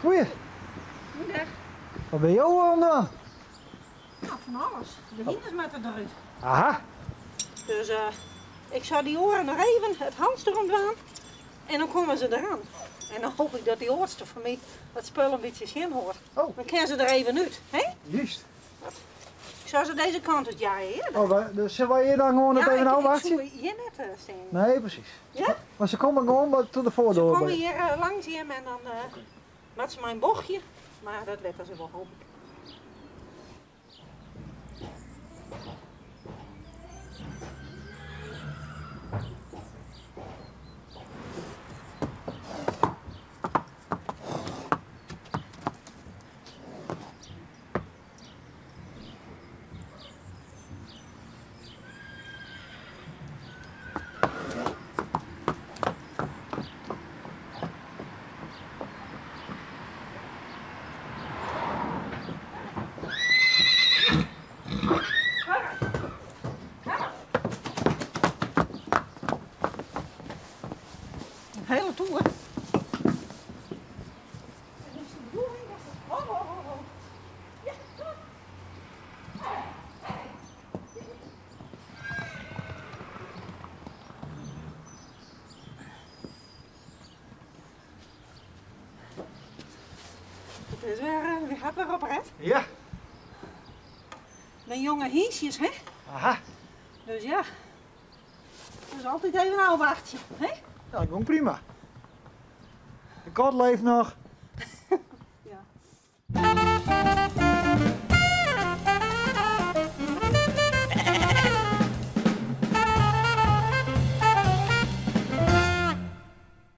Goeie. Goeiedag. Wat binne jo oan it dwaan? Nou, fan alles. De hynders moatte derút. Aha. Dus ik sil dy oaren noch even it halster om dwaan en dan komme se deran. En dan hoop ik dat dy âldste fan my it spul in bytsje sjen hâldt. Oh. Dan kinne se der even út, hè? Juist. Ik sil se dizze kant út jeie, hear. Oh, dus sille wy hjir dan gewoan it even ôfwachtsje? Ik soe hjir net stean. Nee, presys. Ja? Mar se komme gewoan troch de foardoar. Se komme hjir langs jim en dan moatte se mei in bochtje, mar dat witte se wol, hoop ik. Een hele toer. Het is weer, eh, gaat weer op red. Ja. De jonge hynstjes, hè? Aha. Dus ja, dus altyd even ôfwachtsje, hè? Ja, dat gong prima. De kat leeft noch.